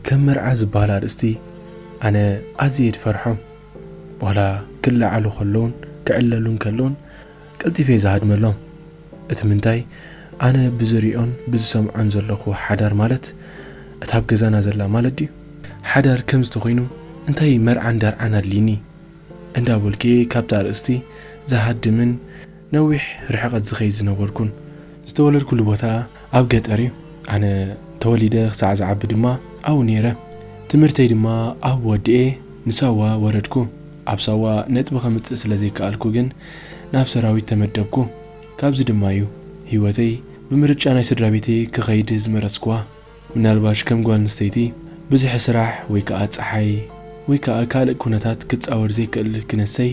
ከም መርዓ ዝበሃል ኣርእስቲ ኣነ ኣዝየ ድፈርሖም። ዋላ ክለዓሉ ከለውን ክዕለሉን ከለውን ቀልጢፈ ዝሃድመሎም። እቲ ምንታይ ኣነ ብዝሪኦን ብዝሰምዖን ዘለኹ ሓዳር ማለት እታ ኣብ ገዛና ዘላ ማለት ድዩ? ሓዳር ከም ዝተኾይኑ እንታይ መርዓን ዳርዓን ኣድልይኒ? እንዳበልኩ ካብቲ ኣርእስቲ ዝሃድምን ነዊሕ ርሕቐት ዝኸይድ ዝነበርኩን። ዝተወለድኩሉ ቦታ ኣብ ገጠር እዩ። ኣነ ተወሊደ ክሳዕ ዝዓቢ ድማ ኣብኡ ነይረ። ትምህርተይ ድማ ኣብ ወድኤ ንሳዋ ወረድኩ። ኣብ ሳዋ ነጥቢ ከምጽእ ስለ ዘይከኣልኩ ግን ናብ ሰራዊት ተመደብኩ። ካብዚ ድማ እዩ ህይወተይ ብምርጫ ናይ ስድራ ቤተይ ክኸይድ ዝመረጽኩዋ። ምናልባሽ ከም ጓል ኣንስተይቲ ብዝሒ ስራሕ ወይ ከኣ ጸሓይ ወይ ከኣ ካልእ ኩነታት ክጻወር ዘይክእል ክነሰይ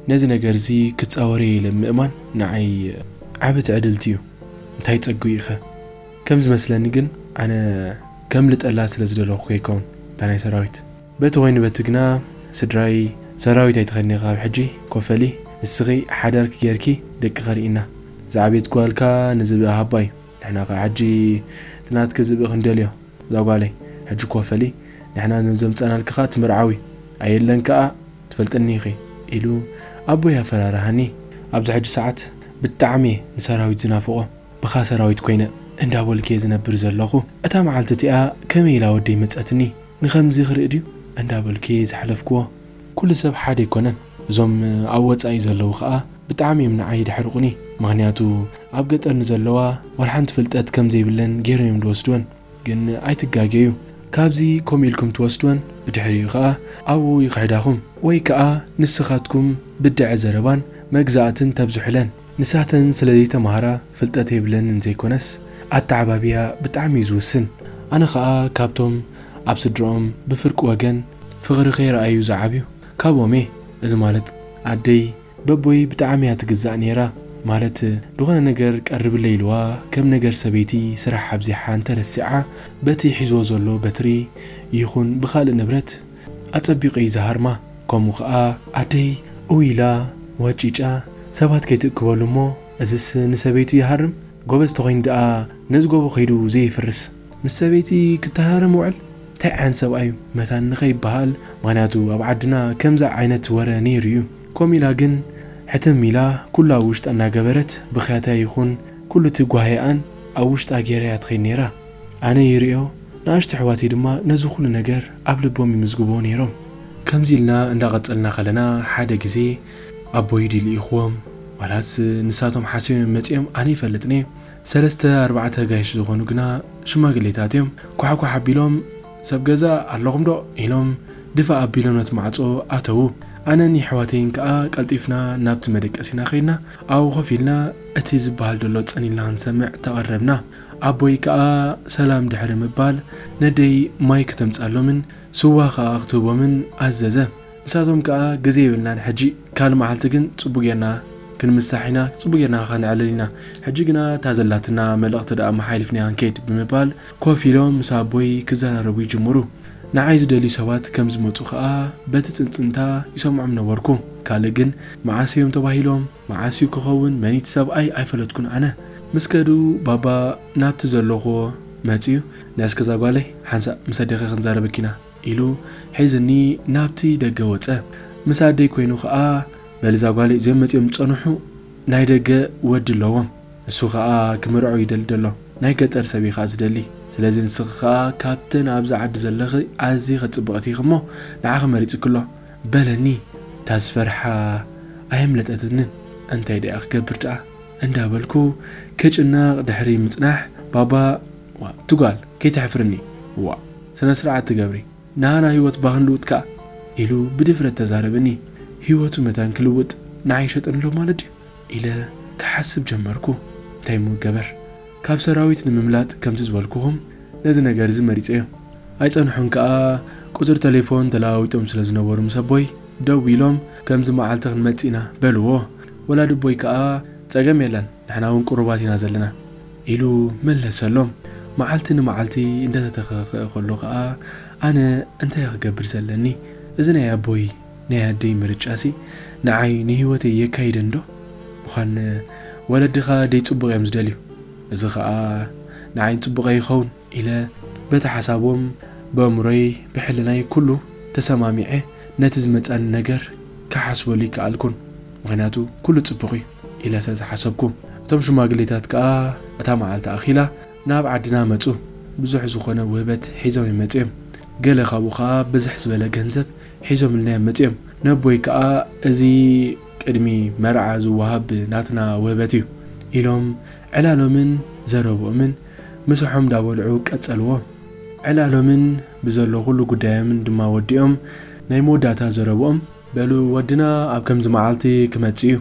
ነዚ ነገርዚ ክጻወር እየ ኢለ ምእማን ንዓይ ዓቢ ትዕድልቲ እዩ። እንታይ ጸግኡ ኢኸ? ከም ዝመስለኒ ግን ኣነ ከም ልጠላ ስለ ዝደለኹ ከይከውን እታ ናይ ሰራዊት። በቲ ኮይኑ በቲ ግና ስድራይ ሰራዊት ኣይትኸድኒ ካብ ሕጂ ኮፈሊ፣ ንስኺ ሓዳርኪ ጌርኪ ደቅኺ ርኢና። ዝዓብየት ጓልካ ንዝብኢ ሃባ እዩ። ንሕና ከኣ ሕጂ እቲ ናትኪ ዝብኢ ክንደልዮ። እዛ ጓለይ፣ ሕጂ ኮፈሊ፣ ንሕና ንዘምጻናልኪ ከኣ ትምርዓዊ። ኣየለን ከኣ ትፈልጥኒ ኢኺ ኢሉ ኣቦይ ኣፈራርሃኒ። ኣብዚ ሕጂ ሰዓት ብጣዕሚ እየ ንሰራዊት ዝናፍቖ። ብኻ ሰራዊት ኮይነ እንዳበልኩ እየ ዝነብር ዘለኹ። እታ መዓልቲ እቲኣ ከመይ ኢላ ወደይ መጸትኒ? ንኸምዚ ክርኢ ድዩ እንዳበልኩ እየ ዝሓለፍክዎ። ኩሉ ሰብ ሓደ ኣይኮነን። እዞም ኣብ ወጻኢ ዘለዉ ኸኣ ብጣዕሚ እዮም ንዓይ ድሕርቑኒ። ምኽንያቱ ኣብ ገጠር ንዘለዋ ዋላ ሓንቲ ፍልጠት ከም ዘይብለን ገይሮም እዮም ዝወስድወን። ግን ኣይትጋገዩ። ካብዚ ከምኡ ኢልኩም ትወስድወን፣ ብድሕሪኡ ኸኣ ኣብኡ ይኽሕዳኹም። ወይ ከኣ ንስኻትኩም ብድዐ ዘረባን መግዛእትን ተብዝሑለን። ንሳተን ስለ ዘይተማሃራ ፍልጠት የብለንን ዘይኮነስ፣ ኣተዓባብያ ብጣዕሚ እዩ ዝውስን። ኣነ ኸኣ ካብቶም ኣብ ስድርኦም ብፍርቂ ወገን ፍቕሪ ከይረኣዩ ዝዓብዩ ካብኦም እየ። እዚ ማለት ኣደይ በቦይ ብጣዕሚ እያ ትግዛእ ነይራ። ማለት፣ ዝኾነ ነገር ቀርብለይ ኢልዋ፣ ከም ነገር ሰበይቲ ስራሕ ኣብዚሓ እንተረሲዓ፣ በቲ ሒዝዎ ዘሎ በትሪ ይኹን ብኻልእ ንብረት ኣጸቢቑ እዩ ዝሃርማ። ከምኡ ኸኣ ኣደይ እው ኢላ፣ ወጪጫ፣ ሰባት ከይትእክበሉ እሞ፣ እዝስ ንሰበይቱ ይሃርም? ጎበዝ ተኾይኑ ደኣ ነዚ ጎቦ ከይዱ ዘይፍርስ። ምስ ሰበይቲ ክተሃረም ውዕል? እንታይ ዓይነት ሰብኣይ እዩ? መታን ንኸይበሃል፣ ምኽንያቱ ኣብ ዓድና ከምዚ ዓይነት ወረ ነይሩ እዩ። ከምኡ ኢላ ግን ሕትም ኢላ ኩሉ ኣብ ውሽጣ እናገበረት ብኽያታ ይኹን ኩሉ እቲ ጓህያኣን ኣብ ውሽጣ ገይራ እያ ትኸይድ ነይራ። ኣነ ይርእዮ፣ ንኣሽቱ ኣሕዋተይ ድማ ነዚ ኩሉ ነገር ኣብ ልቦም ይምዝግብዎ ነይሮም። ከምዚ ኢልና እንዳቐጸልና ከለና ሓደ ግዜ ኣቦይ ድዩ ልኢኽዎም ዋላስ ንሳቶም ሓሲቦም መጺኦም ኣነ ይፈልጥን እየ። ሰለስተ ኣርባዕተ ኣጋይሽ ዝኾኑ ግና ሽማግሌታት እዮም። ኳሕኳሕ ኣቢሎም ሰብ ገዛ ኣለኹም ዶ ኢሎም ድፋ ኣቢሎም ነቲ ማዕጾ ኣተዉ። ኣነን የሕዋተይን ከኣ ቀልጢፍና ናብቲ መደቀሲና ከይድና ኣብኡ ኮፍ ኢልና እቲ ዝበሃል ዘሎ ጸን ኢልና ክንሰምዕ ተቐረብና። ኣቦይ ከኣ ሰላም ድሕሪ ምባል ነደይ ማይ ክተምጻሎምን ስዋ ከኣ ክትህቦምን ኣዘዘ። ንሳቶም ከኣ ግዜ የብልናን ሕጂ፣ ካልእ መዓልቲ ግን ጽቡቕ ጌርና ክንምሳሕ ኢና፣ ጽቡቕ ጌርና ከነዕልል ኢና። ሕጂ ግና እታ ዘላትና መልእኽቲ ደኣ መሓሊፍና ክንከይድ ብምባል ኮፍ ኢሎም ምስ ኣቦይ ክዘራረቡ ይጅምሩ። ንዓይ ዝደልዩ ሰባት ከም ዝመጹ ከኣ በቲ ጽንጽንታ ይሰምዖም ነበርኩ። ካልእ ግን መዓስ እዮም ተባሂሎም፣ መዓስ እዩ ክኸውን፣ መን እቲ ሰብኣይ ኣይፈለጥኩን ኣነ። ምስ ከዱ ባባ ናብቲ ዘለኹዎ መጺኡ፣ "ንዕስኪ እዛ ጓለይ፣ ሓንሳእ ምስ ኣዴኺ ክንዛረበኪ ኢና" ኢሉ ሒዝኒ ናብቲ ደገ ወጸ። ምስ ኣደይ ኮይኑ ከኣ፣ "በሊ እዛ ጓለይ እዚኦም መጺኦም ዝጸንሑ ናይ ደገ ወዲ ኣለዎም። ንሱ ከኣ ክምርዖ ይደሊ ደሎ። ናይ ገጠር ሰብ እዩ ከኣ ዝደሊ። ስለዚ ንስኺ ከኣ ካብተን ኣብዚ ዓዲ ዘለኺ ኣዚኺ ጽብቕቲ ኢኺ እሞ ንዓኺ መሪጽኪ ኣሎ" በለኒ። እታ ዝፈርሓ ኣየምለጠትንን። እንታይ ደኣ ክገብር ደኣ እንዳበልኩ ክጭነቕ ድሕሪ ምጽናሕ ባባ፣ "ዋ፣ ትጓል ከይተሕፍርኒ፣ ዋ፣ ስነ ስርዓት ትገብሪ፣ ናሃና ህይወት ባኽንልውጥ ከኣ" ኢሉ ብድፍረት ተዛረበኒ። ህይወቱ መታን ክልውጥ ንዓይ ይሸጠኒ ኣሎ ማለት ድዩ? ኢለ ክሓስብ ጀመርኩ። እንታይ ምገበር? ካብ ሰራዊት ንምምላጥ ከምቲ ዝበልኩኹም ነዚ ነገር እዚ መሪጸዮ። ኣይጸንሑን ከኣ ቁጽሪ ተሌፎን ተለዋዊጦም ስለ ዝነበሩ ምስ ኣቦይ ደዊሎም ከምዚ መዓልቲ ክንመጽእ ኢና በልዎ። ወላዲ ኣቦይ ከኣ ጸገም የለን፣ ንሕና እውን ቅሩባት ኢና ዘለና ኢሉ መለሰሎም። መዓልቲ ንመዓልቲ እንዳተተኻኸአ ከሎ ከኣ ኣነ እንታይ ክገብር ዘለኒ? እዚ ናይ ኣቦይ ናይ ኣደይ ምርጫሲ ንዓይ ንህይወተይ የካይደን ዶ? ምዃን ወለድኻ ደይ ጽቡቕ እዮም ዝደልዩ። እዚ ኸኣ ንዓይ ጽቡቕ ኣይኸውን ኢለ በቲ ሓሳቦም ብኣእምሮይ ብሕልናይ ኩሉ ተሰማሚዐ ነቲ ዝመጻኒ ነገር ክሓስበሉ ይከኣልኩን፣ ምኽንያቱ ኩሉ ጽቡቕ እዩ ኢለ ስለ ዝሓሰብኩ። እቶም ሽማግሌታት ከኣ እታ መዓልቲ ኣኺላ ናብ ዓድና መጹ። ብዙሕ ዝኾነ ውህበት ሒዞም እዮም መጺኦም። ገለ ካብኡ ከኣ ብዝሕ ዝበለ ገንዘብ ሒዞምልና እዮም መጺኦም። ነቦይ ከኣ እዚ ቅድሚ መርዓ ዝወሃብ ናትና ውህበት እዩ ኢሎም ዕላሎምን ዘረብኦምን ምሳሖም እንዳበልዑ ቀጸልዎ። ዕላሎምን ብዘሎ ኩሉ ጉዳዮምን ድማ ወዲኦም ናይ መወዳእታ ዘረብኦም፣ በሉ ወድና ኣብ ከምዚ መዓልቲ ክመጽእ እዩ፣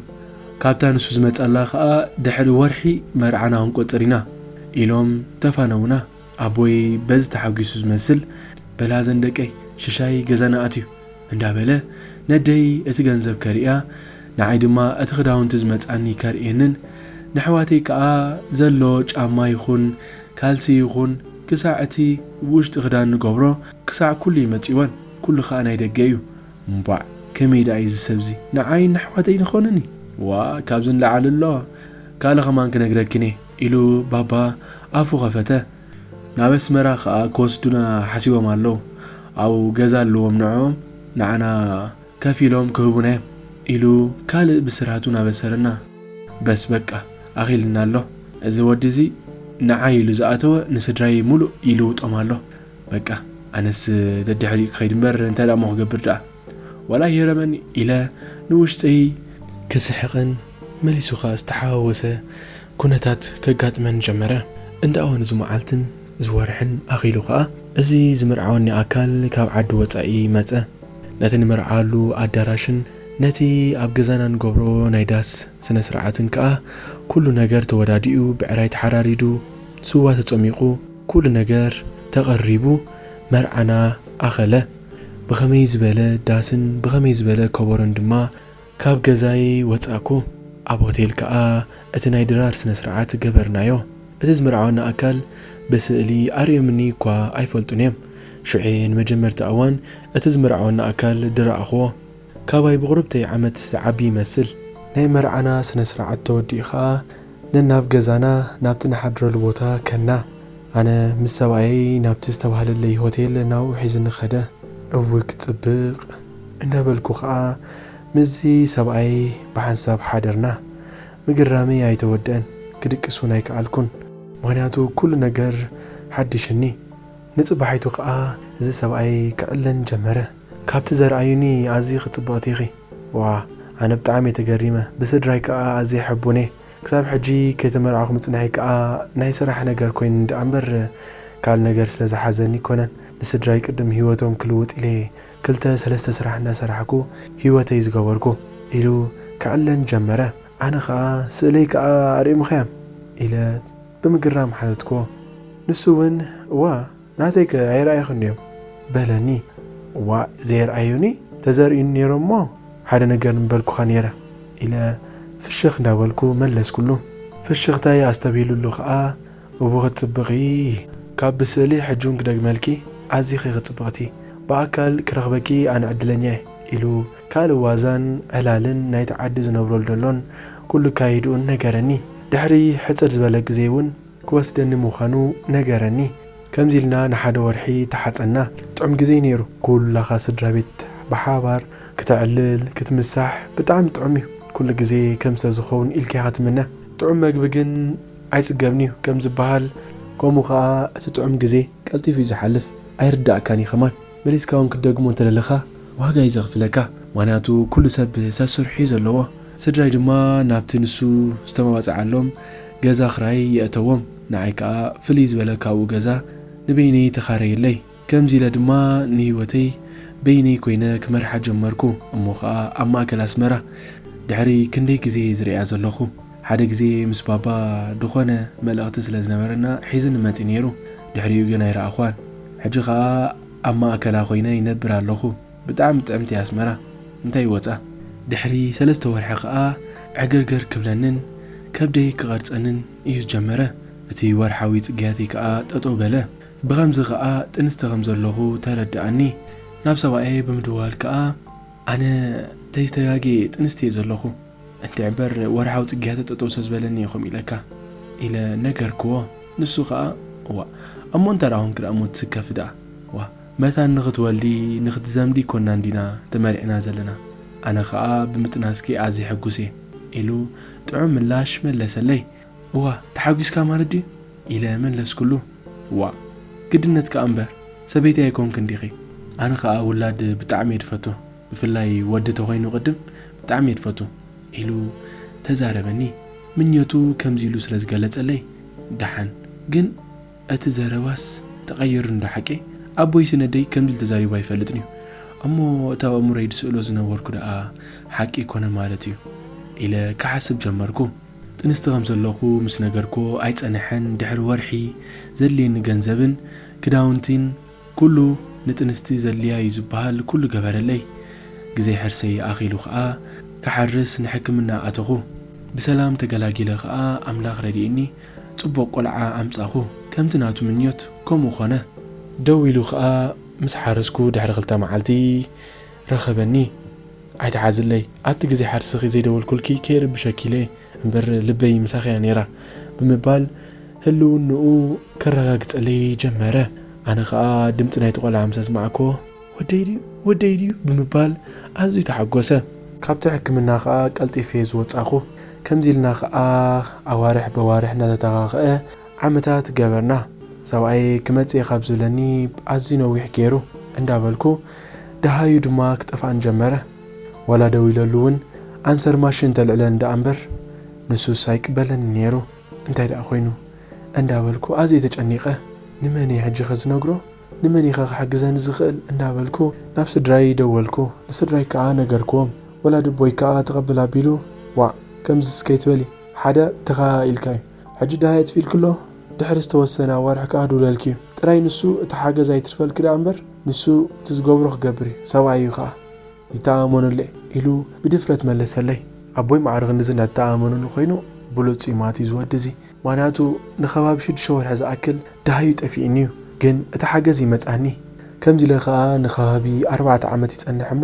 ካብታ ንሱ ዝመጸላ ከኣ ድሕሪ ወርሒ መርዓና ክንቆጽር ኢና ኢሎም ተፋነውና። ኣቦይ በዚ ተሓጒሱ ዝመስል፣ በላ ዘን ደቀይ ሽሻይ ገዛና ኣትዩ እንዳበለ ነደይ እቲ ገንዘብ ከርእያ፣ ንዓይ ድማ እቲ ክዳውንቲ ዝመጻኒ ከርእየንን ንኣሕዋተይ ከኣ ዘሎ ጫማ ይኹን ካልሲ ይኹን ክሳዕ እቲ ውሽጢ ክዳን ንገብሮ ክሳዕ ኩሉ ይመጽእወን፣ ኩሉ ከኣ ናይ ደገ እዩ። እምቧዕ፣ ከመይ ደኣ እዩ እዚ ሰብዚ ንዓይን ንኣሕዋተይን ይኾነኒ? ዋ፣ ካብዚ ንላዕሊ ኣሎ፣ ካልእ ከማን ክነግረኪን እየ ኢሉ ባባ ኣፉ ኸፈተ። ናብ ኣስመራ ኸኣ ክወስዱና ሓሲቦም ኣለዉ። ኣብኡ ገዛ ኣለዎም ንዕኦም፣ ንዓና ከፊሎም ክህቡና እዮም ኢሉ ካልእ ብስራቱ እናበሰረና። በስ በቃ ኣኺልና ኣሎ። እዚ ወዲ እዚ ንዓይ ኢሉ ዝኣተወ ንስድራይ ሙሉእ ይልውጦም ኣሎ። በቃ ኣነስ ደድሕሪኡ ክኸይድ እምበር እንታይ ደኣ እሞ ክገብር ደኣ? ዋላ ይህረመኒ ኢለ ንውሽጠይ ክስሕቕን መሊሱ ኸኣ ዝተሓዋወሰ ኩነታት ከጋጥመን ጀመረ። እንዳ ኣዋን እዚ መዓልትን እዚ ወርሕን ኣኺሉ ኸኣ እዚ ዝምርዓወኒ ኣካል ካብ ዓዲ ወጻኢ መጸ። ነቲ ንምርዓወሉ ኣዳራሽን ነቲ ኣብ ገዛና ንገብሮ ናይ ዳስ ስነ ስርዓትን ከኣ ኩሉ ነገር ተወዳዲኡ፣ ብዕራይ ተሓራሪዱ፣ ስዋ ተጸሚቑ፣ ኩሉ ነገር ተቐሪቡ መርዓና ኣኸለ። ብኸመይ ዝበለ ዳስን ብኸመይ ዝበለ ከበሮን ድማ ካብ ገዛይ ወጻእኩ። ኣብ ሆቴል ከኣ እቲ ናይ ድራር ስነ ስርዓት ገበርናዮ። እቲ ዝምርዓወኒ ኣካል ብስእሊ ኣርእዮምኒ እኳ ኣይፈልጡን እዮም። ሽዑ ንመጀመርታ እዋን እቲ ዝምርዓወኒ ኣካል ድረኣኽዎ። ካባይ ብቑሩብተይ ዓመት ዝዓቢ ይመስል። ናይ መርዓና ስነ ስርዓት ተወዲኡ ኸኣ ነናብ ገዛና ናብቲ ንሓድረሉ ቦታ ከና። ኣነ ምስ ሰብኣየይ ናብቲ ዝተባህለለይ ሆቴል ናብኡ ሒዝኒ ኸደ። እውይ ክጽብቕ እንዳበልኩ ኸኣ ምስዚ ሰብኣየይ ብሓንሳብ ሓደርና። ምግራመይ ኣይተወደአን፣ ክድቅስ እውን ኣይከኣልኩን። ምኽንያቱ ኩሉ ነገር ሓዲሽኒ። ንጽባሒቱ ኸኣ እዚ ሰብኣይ ክዕለን ጀመረ። ካብቲ ዘርኣዩኒ ኣዝኺ ጽብቕቲ ኢኺ። ዋ፣ ኣነ ብጣዕሚ እየ ተገሪመ። ብስድራይ ከኣ ኣዝየ ሕቡን እየ። ክሳብ ሕጂ ከይተመርዓኹ ምጽንሐይ ከኣ ናይ ስራሕ ነገር ኮይኑ ደኣ እምበር ካልእ ነገር ስለ ዝሓዘኒ ኣይኮነን። ንስድራይ ቅድም ህይወቶም ክልውጥ ኢለ እየ ክልተ ሰለስተ ስራሕ እናሰራሕኩ ህይወተይ ዝገበርኩ ኢሉ ክዕለን ጀመረ። ኣነ ኸኣ ስእለይ ከኣ ኣርእምኻዮም ኢለ ብምግራም ሓተትክዎ። ንሱ እውን እዋ ናተይከ ኣይረኣዩኽን ድዮም? በለኒ። ዋእ፣ ዘየርኣዩኒ ተዘርእዩኒ ነይሮም እሞ ሓደ ነገር ምበልኩኻ ነይረ ኢለ ፍሽኽ እንዳበልኩ መለስኩሉ። ፍሽኽታይ ኣስተብሂሉሉ ኸኣ፣ እቡ ክትጽብቒ፣ ካብ ብስእሊ ሕጂ እውን ክደግመልኪ፣ ኣዚኺ ኢኺ ጽብቕቲ፣ ብኣካል ክረኽበኪ ኣነ ዕድለኛ እየ ኢሉ ካልእ ዋዛን ዕላልን ናይቲ ዓዲ ዝነብረሉ ዘሎን ኩሉ ኣካይድኡን ነገረኒ። ድሕሪ ሕጽር ዝበለ ግዜ እውን ክወስደኒ ምዃኑ ነገረኒ። ከምዚ ኢልና ንሓደ ወርሒ ተሓጸና። ጥዑም ግዜ እዩ ነይሩ። ኩላኻ ስድራ ቤት ብሓባር ክተዕልል፣ ክትምሳሕ ብጣዕሚ ጥዑም እዩ። ኩሉ ግዜ ከምዚ ዝኸውን ኢልካ ኢኻ ትምነ። ጥዑም መግቢ ግን ኣይጽገብን እዩ ከም ዝበሃል፣ ከምኡ ኸኣ እቲ ጥዑም ግዜ ቀልጢፉ እዩ ዝሓልፍ። ኣይርዳእካን እዩ ከማን። መሊስካ እውን ክትደግሞ እንተደለኻ ዋጋ እዩ ዘኽፍለካ። ምኽንያቱ ኩሉ ሰብ ሰስርሑ እዩ ዘለዎ። ስድራይ ድማ ናብቲ ንሱ ዝተመባጽዓሎም ገዛ ክራይ የእተዎም። ንዓይ ከኣ ፍልይ ዝበለ ካብኡ ገዛ ንበይነይ ተኻረየለይ። ከምዚ ኢለ ድማ ንህይወተይ በይነይ ኮይነ ክመርሓ ጀመርኩ። እሞ ኸኣ ኣብ ማእከል ኣስመራ ድሕሪ ክንደይ ግዜ ዝርእያ ዘለኹ። ሓደ ግዜ ምስ ባባ ዝኾነ መልእኽቲ ስለ ዝነበረና ሒዙኒ መጺኡ ነይሩ። ድሕሪኡ ግን ኣይረኣኹዋን። ሕጂ ኸኣ ኣብ ማእከላ ኮይነ ይነብር ኣለኹ። ብጣዕሚ ጥዕምቲ እያ ኣስመራ። እንታይ ይወጻ? ድሕሪ ሰለስተ ወርሒ ኸኣ ዕግርግር ክብለንን ከብደይ ክቐርጸንን እዩ ዝጀመረ። እቲ ወርሓዊ ጽግያተይ ከኣ ጠጠው በለ። ብኸምዚ ኸኣ ጥንስቲ ከም ዘለኹ ተረድኣኒ። ናብ ሰብኣየይ ብምድዋል ከኣ፣ ኣነ ተይተጋግየ ጥንስቲ እየ ዘለኹ። እንድዒ እምበር ወርሓዊ ጽግያተ ጠጠው ስለ ዝበለኒ እየ ከምኡ ኢለካ ኢለ ነገርክዎ። ንሱ ኸኣ፣ እዋእ፣ እሞ እንታይ ደኣ ኾንኪ ደኣ እሞ ትስከፊ ደኣ? ዋ፣ መታን ንኽትወልዲ ንኽትዘምዲ ኮና እንዲና ተመሪዕና ዘለና። ኣነ ኸኣ ብምጥናስኪ ኣዝየ ሕጉስ እየ ኢሉ ጥዑም ምላሽ መለሰለይ። እዋ ተሓጒስካ ማለት ድዩ? ኢለ መለስኩሉ። ዋእ ግድነት ከኣ እምበር ሰበይቲ ኣይኮንክን ዲኺ? ኣነ ኸኣ ውላድ ብጣዕሚ እየ ዝፈቱ፣ ብፍላይ ወዲ ተኾይኑ ቅድም ብጣዕሚ እየ ዝፈቱ ኢሉ ተዛረበኒ። ምኞቱ ከምዚ ኢሉ ስለ ዝገለጸለይ ደሓን። ግን እቲ ዘረባስ ተቐይሩ እንዶ ሓቂ? ኣቦይ ስነደይ ከምዚ ኢሉ ተዛሪቡ ኣይፈልጥን እዩ። እሞ እቲ ኣብ ኣእምሮይ ዝስእሎ ዝነበርኩ ደኣ ሓቂ ኮነ ማለት እዩ ኢለ ክሓስብ ጀመርኩ። ጥንስቲ ከም ዘለኹ ምስ ነገርኩዎ ኣይጸንሐን። ድሕሪ ወርሒ ዘድልየኒ ገንዘብን ክዳውንቲን ኩሉ ንጥንስቲ ዘድልያ እዩ ዝበሃል ኩሉ ገበረለይ። ግዜ ሕርሰይ ኣኺሉ ኸኣ ክሓርስ ንሕክምና ኣተኹ። ብሰላም ተገላጊለ ኸኣ ኣምላኽ ረዲእኒ ጽቡቕ ቆልዓ ኣምጻኹ። ከምቲ ናቱ ምንዮት ከምኡ ኾነ። ደው ኢሉ ኸኣ ምስ ሓረስኩ ድሕሪ ክልተ መዓልቲ ረኸበኒ። ኣይትሓዝለይ፣ ኣብቲ ግዜ ሓርስኺ ዘይደወልኩልኪ ከይርብሸኪ ኢለ እየ እምበር ልበይ ምሳኺ እያ ነይራ ብምባል ህልውንኡ ከረጋግጸለይ ጀመረ። ኣነ ኸኣ ድምጺ ናይቲ ቆልዓ ምስ ኣስማዕክዎ፣ "ወደይ ድዩ? ወደይ ድዩ?" ብምባል ኣዝዩ ተሓጎሰ። ካብቲ ሕክምና ኸኣ ቀልጢፈ እየ ዝወጻኹ። ከምዚ ኢልና ኸኣ ኣዋርሕ በዋርሕ እናተተኻኸአ ዓመታት ገበርና። ሰብኣየይ ክመጽእ እየ ካብ ዝብለኒ ኣዝዩ ነዊሕ ገይሩ እንዳበልኩ ደሃዩ ድማ ክጠፍኣን ጀመረ። ዋላ ደው ኢለሉ እውን ኣንሰር ማሽን ተልዕለን ደኣ እምበር ንሱስ ኣይቅበለንን ነይሩ። እንታይ ደኣ ኮይኑ እንዳበልኩ ኣዝየ ተጨኒቐ። ንመን እየ ሕጂ ኸ ዝነግሮ? ንመን ኢኻ ክሕግዘኒ ዝኽእል? እንዳበልኩ ናብ ስድራይ ደወልኩ። ንስድራይ ከኣ ነገርክዎም። ወላዲ ኣቦይ ከኣ ተቐብል ኣቢሉ፣ "ዋእ፣ ከምዚስ ከይትበሊ፣ ሓደ ተኻ ኢልካ እዩ። ሕጂ ደሃይ ኣጥፊእልኪ ኣሎ፣ ድሕሪ ዝተወሰነ ኣዋርሕ ከኣ ድውለልኪ እዩ። ጥራይ ንሱ እቲ ሓገዝ ኣይትርፈልኪ ደኣ እምበር፣ ንሱ እቲ ዝገብሮ ክገብር እዩ፣ ሰብኣይ እዩ ከኣ። ይተኣማመነሉ እየ" ኢሉ ብድፍረት መለሰለይ። ኣቦይ ማዕረ ክንድዚ እናተኣማመነሉ ኮይኑ፣ ብሉጽ እዩ ማለት እዩ ዝወዲ እዚ። ምኽንያቱ ንኸባቢ ሽዱሽተ ወርሒ ዝኣክል ደሃዩ ጠፊእኒ እዩ፣ ግን እቲ ሓገዝ ይመጽኣኒ። ከምዚ ኢለ ኸኣ ንኸባቢ ኣርባዕተ ዓመት ይጸንሕ እሞ፣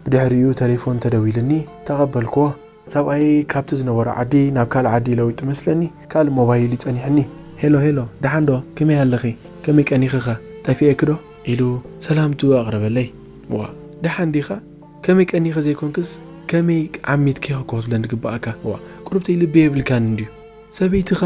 ብድሕሪኡ ተሌፎን ተደዊልኒ፣ ተቐበልክዎ። ሰብኣየይ ካብቲ ዝነበሮ ዓዲ ናብ ካልእ ዓዲ ለዊጡ መስለኒ፣ ካልእ ሞባይል እዩ ጸኒሕኒ። "ሄሎ፣ ሄሎ፣ ደሓን ዶ? ከመይ ኣለኺ? ከመይ ቀኒኺ ኸ? ጠፊኤኪ ዶ?" ኢሉ ሰላምትኡ ኣቕረበለይ። "ዋ፣ ደሓን ዲኻ? ከመይ ቀኒኺ ዘይኮንክስ፣ ከመይ ዓሚትኪ ኸ ክትብለኒ ዝግብኣካ? ዋ፣ ቁሩብተይ ልቢ የብልካን እንድዩ። ሰበይትኻ፣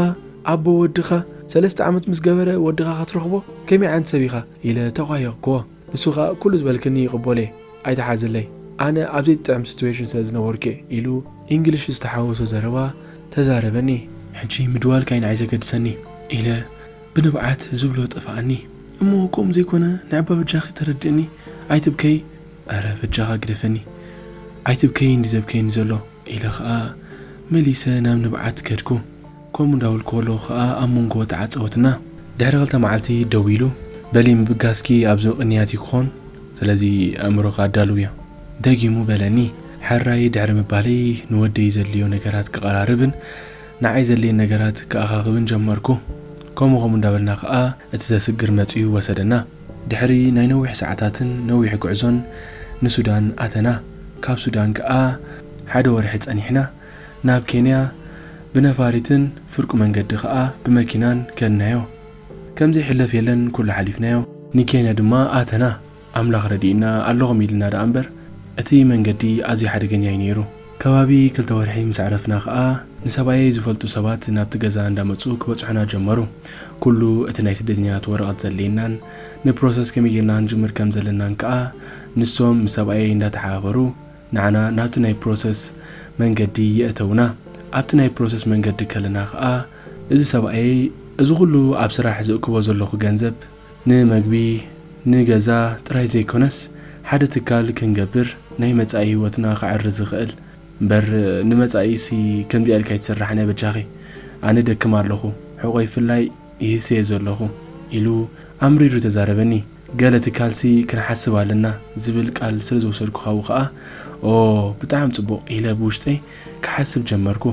ኣቦ ወድኻ፣ ሰለስተ ዓመት ምስ ገበረ ወድኻ ክትረኽቦ? ከመይ ዓይነት ሰብ ኢኻ?" ኢለ ተቋየቕክዎ። ንሱ ኸኣ፣ "ኩሉ ዝበልክኒ ይቕበሎ እየ፣ ኣይትሓዝለይ። ኣነ ኣብ ዘይጥዕም ሲትዌሽን ስለ ዝነበርኩ እየ" ኢሉ ኢንግሊሽ ዝተሓወሶ ዘረባ ተዛረበኒ። ሕጂ ምድዋልካ እዩ ንዓይ ዘገድሰኒ ኢለ ብንብዓት ዝብሎ ጠፍኣኒ። "እሞ ከምኡ ዘይኮነ ንዕባ በጃኺ ተረድእኒ፣ ኣይትብከይ፣ ኣረ በጃኻ ግደፈኒ፣ ኣይትብከይ እንዲ ዘብከየኒ ዘሎ" ኢለ ኸኣ መሊሰ ናብ ንብዓት ከድኩ። ከምኡ እንዳበልኩ ከለኹ ኸኣ ኣብ መንጎ ተዓጸወትና። ድሕሪ ክልተ መዓልቲ ደዊሉ፣ "በሊ ምብጋስኪ ኣብዚ ቅንያት እዩ ክኾን፣ ስለዚ ኣእምሮኻ ኣዳልውዮ" ደጊሙ በለኒ። ሕራይ ድሕሪ ምባለይ ንወደይ ዘድልዮ ነገራት ክቐራርብን ንዓይ ዘድልየን ነገራት ክኣኻኽብን ጀመርኩ። ከምኡ ከምኡ እንዳበልና ኸኣ እቲ ዘስግር መጺኡ ወሰደና። ድሕሪ ናይ ነዊሕ ሰዓታትን ነዊሕ ጉዕዞን ንሱዳን ኣተና። ካብ ሱዳን ከኣ ሓደ ወርሒ ጸኒሕና ናብ ኬንያ ብነፋሪትን ፍርቂ መንገዲ ከኣ ብመኪናን ከድናዮ። ከም ዘይሕለፍ የለን፣ ኩሉ ሓሊፍናዮ። ንኬንያ ድማ ኣተና። ኣምላኽ ረዲእና ኣለኹም ኢልና ደኣ እምበር፣ እቲ መንገዲ ኣዝዩ ሓደገኛ እዩ ነይሩ። ከባቢ ክልተ ወርሒ ምስ ኣዕረፍና ኸኣ፣ ንሰብኣየይ ዝፈልጡ ሰባት ናብቲ ገዛ እንዳመጹ ክበጽሑና ጀመሩ። ኩሉ እቲ ናይ ስደተኛታት ወረቐት ዘድልየናን ንፕሮሰስ ከመይ ጌርና ክንጅምር ከም ዘለናን ከኣ፣ ንሶም ምስ ሰብኣየይ እንዳተሓባበሩ፣ ንዓና ናብቲ ናይ ፕሮሰስ መንገዲ የእተውና። ኣብቲ ናይ ፕሮሰስ መንገዲ ከለና ኸኣ፣ እዚ ሰብኣየይ፣ እዚ ኩሉ ኣብ ስራሕ ዝእክቦ ዘለኹ ገንዘብ፣ ንመግቢ፣ ንገዛ ጥራይ ዘይኮነስ፣ ሓደ ትካል ክንገብር፣ ናይ መጻኢ ህይወትና ከዕሪ ዝኽእል። እምበር ንመጻኢሲ ከምዚኣ ኢልካ ኣይትስራሕ ናይ በጃኺ። ኣነ ደክም ኣለኹ፣ ሕቖይ ፍላይ ይህሰየ ዘለኹ፣ ኢሉ ኣምሪሩ ተዛረበኒ። ገለ ትካልሲ ክንሓስብ ኣለና ዝብል ቃል ስለ ዝወሰድኩ ካብኡ ኸኣ፣ ኦ፣ ብጣዕሚ ጽቡቕ ኢለ ብውሽጠይ ክሓስብ ጀመርኩ።